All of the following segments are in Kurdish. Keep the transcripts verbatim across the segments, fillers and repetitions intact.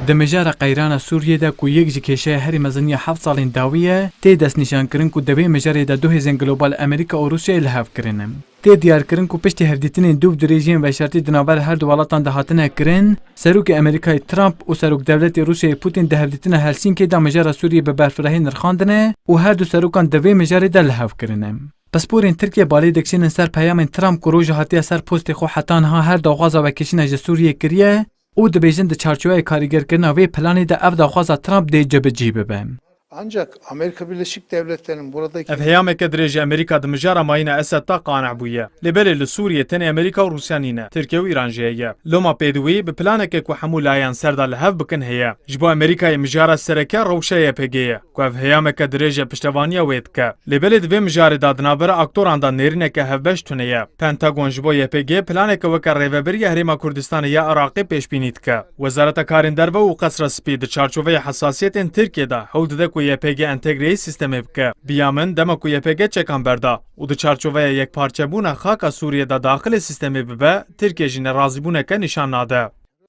Di mijara qeyrana Sûriyê de ku yek ji kêşeya herî mezin ya heft salên dawî ye, tê destnîşankirin ku di vê mijarê de du hêzên global Amerîka û Rûsyayê li hev kirine. Tê diyarkirin ku piştî hevdîtinên dûv dirêj yên veşartî di navbera her du welatan de hatine kirin, Serokê Amerîkayê Trump û Serokdewletê Rûsyayê Putin di hevdîtina Helsînkê de mijara Sûriyê bi berfirehî nirxandine û her du serokan di vê mijarê de li hev kirine. Pisporên Tirkiyê balê dikişînin ser peyamên Trump ku roja hatiye ser postê xwe heta niha her daxwaza vekişîna ji Sûriyê kiriye û dibêjin di çarçoveya karîgerkirina vê planê de ev daxwaza Trump dê cibicî bibe. Ancak Amerika Birleşik Devletleri'nin buradaki Ev heyameke dirêj e, Amerîka di mijara mayîna Esed de qaneh bûye. Lê belê li Sûriyê tenê Amerîka û Rûsya nîne. Tirkiye û Îran jî heye. Loma pêdivî bi planeke ku hemû layan ser de li hev bikin heye. Ji bo Amerîkayê mijara sereke rewşa Y P G ye, ku ev heyameke dirêj e piştevaniya wê dike. Lê belê di vê mijarê de di navbera aktoran de nêrîneke hevbeş tune ye. Pentagon ji bo Y P G planeke weke rêvebiriya Herêma Kurdistanê ya Iraqê pêşbînî dike. Wezareta Karên Derve û Qesra Spî di çarçoveya hesasiyetên Tirkiyê de hewl dide ku Y P G entegreyê sîstemê bike. Bi ya min, dema ku Y P G çekan berda û di çarçoveya yekparçebûna xaka Sûriyê de daxilê sîstemê bibe, Tirkiye jî nerazîbûneke nîşan nade.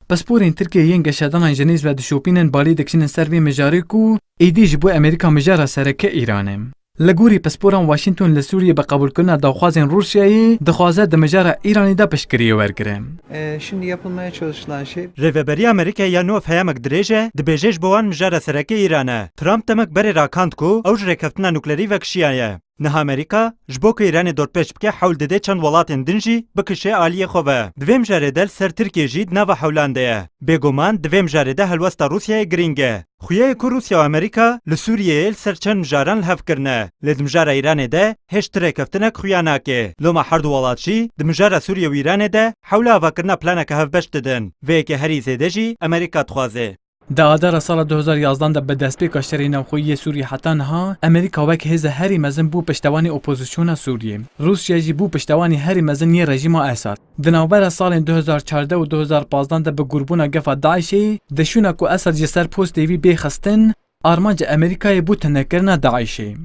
Pisporên Tirkiyê yên geşedanan Jenêz ve dişopînin balê dikişînin ser vê mijarê ku êdî ji bo Amerîka mijara sereke Îran e. Li gorî pisporan Washington li Sûriyê bi qebûlkirina daxwazên Rûsyayê dixwaze di mijara Îranê de piştgiriyê wergire. Ee, şimdi yapılmaya çalışılan şey Rêveberiya Amerîkayê ya nû ev heyamek dirêj e, dibêje ji bo wan mijara sereke Îran e. Trump demek berê rakand ku ew ji rêkeftina nuklerî vekişiyaye. Niha Amerîka ji bo ku Îranê dorpêç bike hewl dide çend welatên din jî bikişe aliyê xwe ve. Di vê mijarê de li ser Tirkiye jî di nava hewlan de ye. Bêguman di vê mijarê de helwesta Rûsyayê girîng e. Xuya ye ku Rûsya û Amerîka li Sûriyeyê li ser çend mijaran li hev kirine. Lê di mijara Îranê de hêj ti rêkeftinek xuya nake. Loma her du welat jî di mijara Sûriye û Îranê de hewla avakirina planeke hevbeş didin. Vê yekê herî zêde jî Amerîka dixwaze. Di Adara sala du hezar yazdan de bi destpêka şerê navxweyî yê Sûriyê heta niha, Amerîka wek hêza herî mezin bû piştewanê opozisyona Sûriyê. Rûsya jî bû piştewanê herî mezin yê rejîma Esad. Di navbera salên du hezar çardeh û du hezar pazdan de bi gurbûna gefa DAIŞê, di şûna ku Esad ji ser postê wî bê xistin, armanca Amerîkayê bû tunekirina DAIŞê.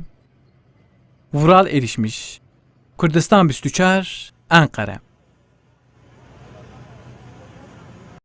Vural Erişmiş, Kurdistan bîst û çar, Enqere.